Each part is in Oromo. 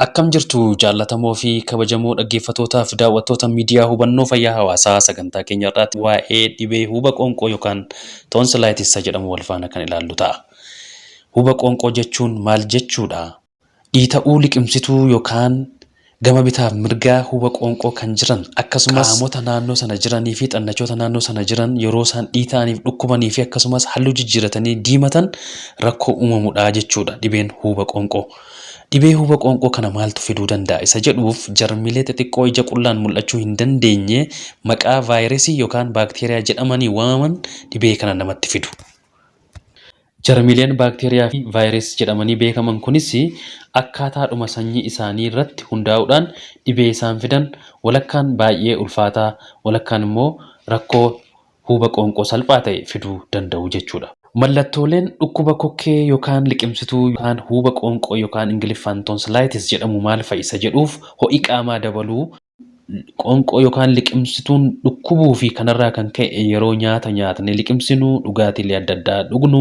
Akkam jirtu jaallatamoo fi kabajamoo dhaggeeffattootaa fi daawwattoota miidiyaa hubannoo fayyaa hawaasaa? Sagantaa keenya irraatti waa'ee dhibee huba qoonqoo yookaan tonsillitis jedhamu wal faana kan ilaallu ta'a. Huba qoonqoo jechuun maal jechuudha? Dhiita'uu liqimsituu yookaan gama bitaaf mirgaa huba qoonqoo kan jiran, akkasumas qaamota naannoo sana jiranii fi xannachoota naannoo sana jiran yeroo isaan dhiita'aniif dhukkubanii fi akkasumas halluu jijjiiratanii diimatan rakkoo uumamudha jechuudha dhibeen huba qoonqoo. Dhibee huba qoonqoo kana maaltu fiduu danda'a isa jedhuuf, jarmilee xixiqqoo ija qullaan mul'achuu hin dandeenye maqaa vaayirasii yookaan baakteeriyaa jedhamanii waamaman dhibee kana namatti fidu. Jarmileen baakteeriyaa fi vaayirasii jedhamanii beekaman kunis akkaataadhuma sanyii isaanii irratti hundaa'uudhaan dhibee isaan fidan walakkaan baay'ee ulfaataa, walakkaan immoo rakkoo huba qoonqoo salphaa ta'e fiduu danda'u jechuudha. Mallattooleen dhukkuba kokkee yookaan liqimsituu yookaan huba qoonqoo yookaan Ingiliffaan tonsillitis jedhamu maal fa'i isa jedhuuf, ho'i qaamaa dabaluu, qoonqoo yookaan liqimsituun dhukkubuu fi kanarraa kan ka'e yeroo nyaata nyaatnee liqimsinu, dhugaatiilee adda addaa dhugnu,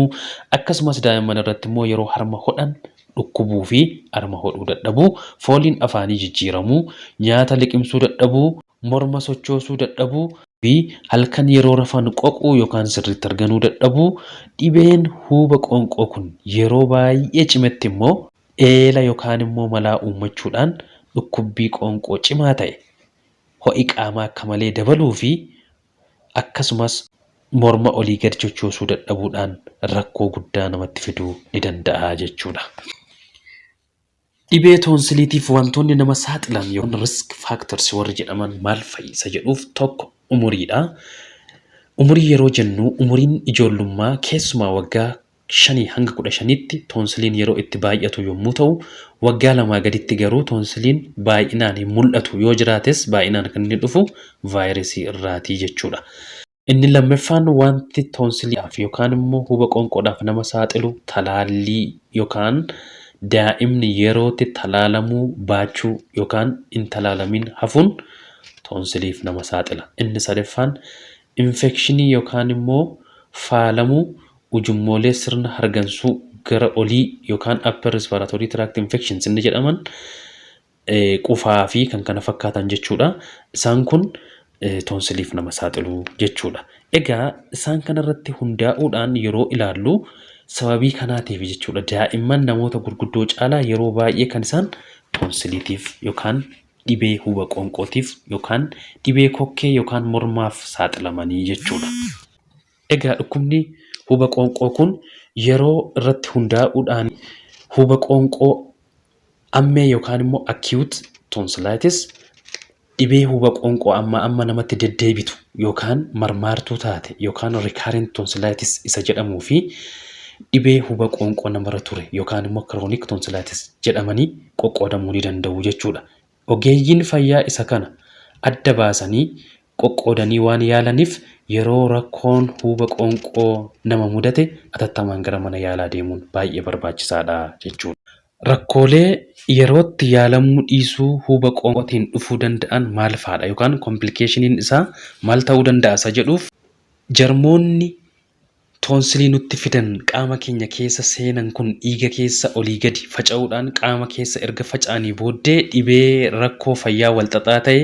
akkasumas daa'imman irratti immoo yeroo harma hodhan dhukkubuu fi harma hodhuu dadhabuu, fooliin afaanii jijjiiramuu, nyaata liqimsuu dadhabuu, morma sochoosuu dadhabuu fi halkan yeroo rafan qoquu yookaan sirriitti arganuu dadhabuu. Dhibeen huuba qoonqoo kun yeroo baay'ee cimetti immoo eela yookaan immoo malaa uummachuudhaan dhukkubbii qoonqoo cimaa ta'e, ho'i qaamaa akka malee dabaluu fi akkasumas morma olii gad sochoosuu dadhabuudhaan rakkoo guddaa namatti fiduu ni danda'a jechuudha. Dhibee toonsiliitiif wantoonni nama saaxilan yookaan risk factors warri jedhaman maal fa'i isa jedhuuf, tokko umuriidha. Umurii yeroo jennu, umuriin ijoollummaa keessumaa waggaa 5 hanga 15tti toonsiliin yeroo itti baay'atu yommuu ta'u, waggaa 2 gaditti garuu toonsiliin baay'inaan hin mul'atu, yoo jiraates baay'inaan kan inni dhufu vaayirasii irraatii jechuudha. Inni lammaffaan wanti toonsiliidhaaf yookaan immoo huba qoonqoodhaaf nama saaxilu talaallii yookaan daa'imni yerootti talaalamuu baachuu yookaan hin talaalamin hafuun toonsiliif nama saaxila. Inni sadaffaan infekshinii yookaan immoo faalamuu ujummoolee sirna hargansuu gara olii yookaan upper respiratory tract infections inni jedhaman, qufaa fi kan kana fakkaatan jechuudha. Isaan kun toonsiliif nama saaxilu jechuudha. Egaa isaan kanarratti hundaa'uudhaan yeroo ilaallu, sababii kanaatiif jechuudha daa'imman namoota gurguddoo caalaa yeroo baay'ee kan isaan toonsiliitiif yookaan dhibee huba qoonqootiif yookaan dhibee kokkee yookaan mormaaf saaxilamanii jechuudha. Egaa dhukkubni huba qoonqoo kun yeroo irratti hundaa'uudhaan huba qoonqoo ammee yookaan immoo acute tonsillitis, dhibee huba qoonqoo amma amma namatti deddeebitu yookaan marmaartuu taate yookaan recurrent tonsillitis isa jedhamuu fi dhibee huba qoonqoo namarra ture yookaan immoo chronic tonsillitis jedhamanii qoqqoodamuu ni danda'u jechuudha. Ogeeyyiin fayyaa isa kana adda baasanii qoqqoodanii waan yaalaniif, yeroo rakkoon huba qoonqoo nama mudate atattamaan gara mana yaalaa deemuun baay'ee barbaachisaadha jechuudha. Rakkoolee yerootti yaalamuu dhiisuu huba qoonqootiin dhufuu danda'an maal fa'aadha yookaan complicationiin isaa maal ta'uu danda'a isa jedhuuf, jarmoonni toonsilii nutti fidan qaama keenya keessa seenan kun dhiiga keessa olii gadi faca'uudhaan qaama keessa erga faca'anii booddee dhibee rakkoo fayyaa walxaxaa ta'e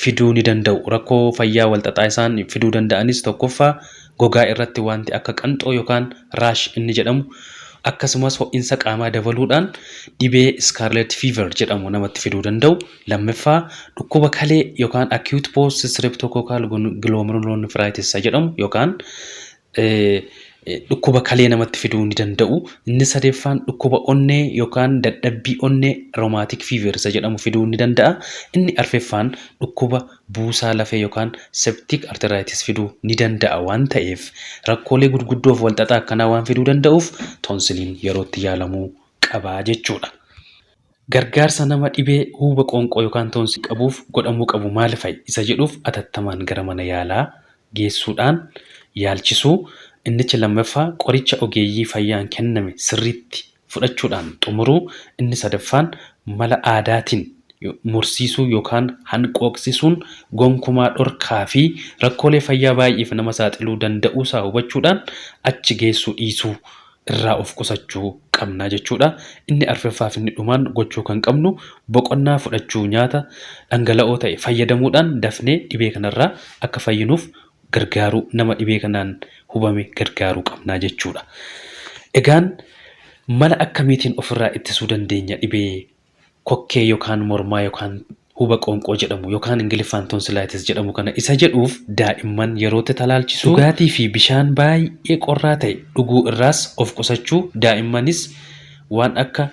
fiduu ni danda'u. Rakkoo fayyaa walxaxaa isaan fiduu danda'anis, tokkoffaa gogaa irratti wanti akka qanxoo yookaan rash inni jedhamu, akkasumas ho'iinsa qaamaa dabaluudhaan dhibee scarlet fever jedhamu namatti fiduu danda'u. Lammaffaa dhukkuba kalee yookaan acute post streptococcal glomerulonephritis jedhamu yookaan dhukkuba kalee namatti fiduu ni danda'u. Inni sadeeffaan dhukkuba onnee yookaan dadhabbii onnee, rheumatic fever isa jedhamu fiduu ni danda'a. Inni arfeffaan dhukkuba buusaa lafee yookaan septic arthritis fiduu ni danda'a. Waan ta'eef, rakkoolee gurguddoof walxaxaa akkanaa waan fiduu danda'uuf toonsiliin yerootti yaalamuu qabaa jechuudha. Gargaarsa nama dhibee huba qoonqoo yookaan toonsilii qabuuf godhamuu qabu maal fa'i isa jedhuuf, atattamaan gara mana yaalaa geessuudhaan yaalchisuu, innichi lammaffaa qoricha ogeeyyii fayyaan kenname sirriitti fudhachuudhaan xumuruu, inni sadaffaan mala aadaatiin mursiisuu yookaan hanqooqsisuun gonkumaa dhorkaa fi rakkoolee fayyaa baay'eef nama saaxiluu danda'uusaa hubachuudhaan achi geessuu dhiisuu. irraa of qusachuu qabna jechuudha. Inni arfaffaaf inni dhumaan gochuu kan qabnu boqonnaa fudhachuu, nyaata dhangala'oo ta'e fayyadamuudhaan dafnee dhibee kanarraa akka fayyinuuf gargaaruu, nama dhibee kanaan hubame gargaaruu qabna jechuudha. Egaan mala akkamiitiin ofirraa ittisuu dandeenya dhibee kokkee yookaan mormaa yookaan huba qoonqoo jedhamu yookaan Ingiliffaan tonsillitis jedhamu kana isa jedhuuf, daa'imman yerootti talaalchisuu, dhugaatii fi bishaan baay'ee qorraa ta'e dhuguu irraas of qusachuu, daa'immanis waan akka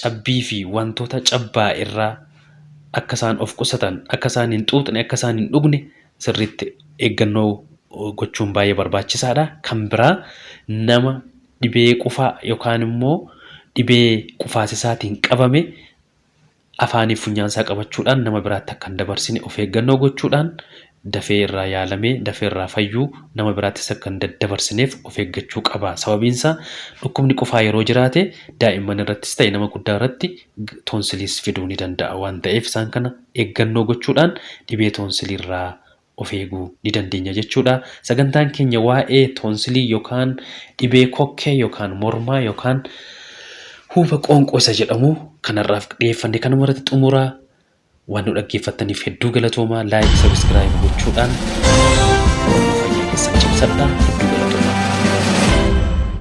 cabbii fi wantoota cabbaa irraa akka isaan of qusatan, akka isaan hin xuuxne, akka isaan hin dhugne sirriitti eeggannoo gochuun baay'ee barbaachisaadha. Kan biraa nama dhibee qufaa yookaan immoo dhibee qufaasisaatiin qabame afaaniif funyaansaa qabachuudhaan nama biraatti akka hin dabarsine of eeggannoo gochuudhaan dafee irraa yaalamee dafee irraa fayyuu, nama biraattis akka hin daddabarsineef of eeggachuu qaba. Sababiin isaa dhukkubni qufaa yeroo jiraate daa'imman irrattis ta'e nama guddaa irratti toonsiliis fiduu ni danda'a waan ta'eef, isaan kana eeggannoo gochuudhaan dhibee toonsilii irraa of eeguu ni dandeenya jechuudha. Sagantaan keenya waa'ee toonsilii yookaan dhibee kokkee yookaan mormaa yookaan huuba qoonqoo isa jedhamu kanarraaf dhiyeeffanne kanuma irratti xumuraa. Waan nu dhaggeeffattaniif hedduu galatoomaa. Like, subscribe gochuudhaan fayyaa keessan cimsadhaa. Hedduu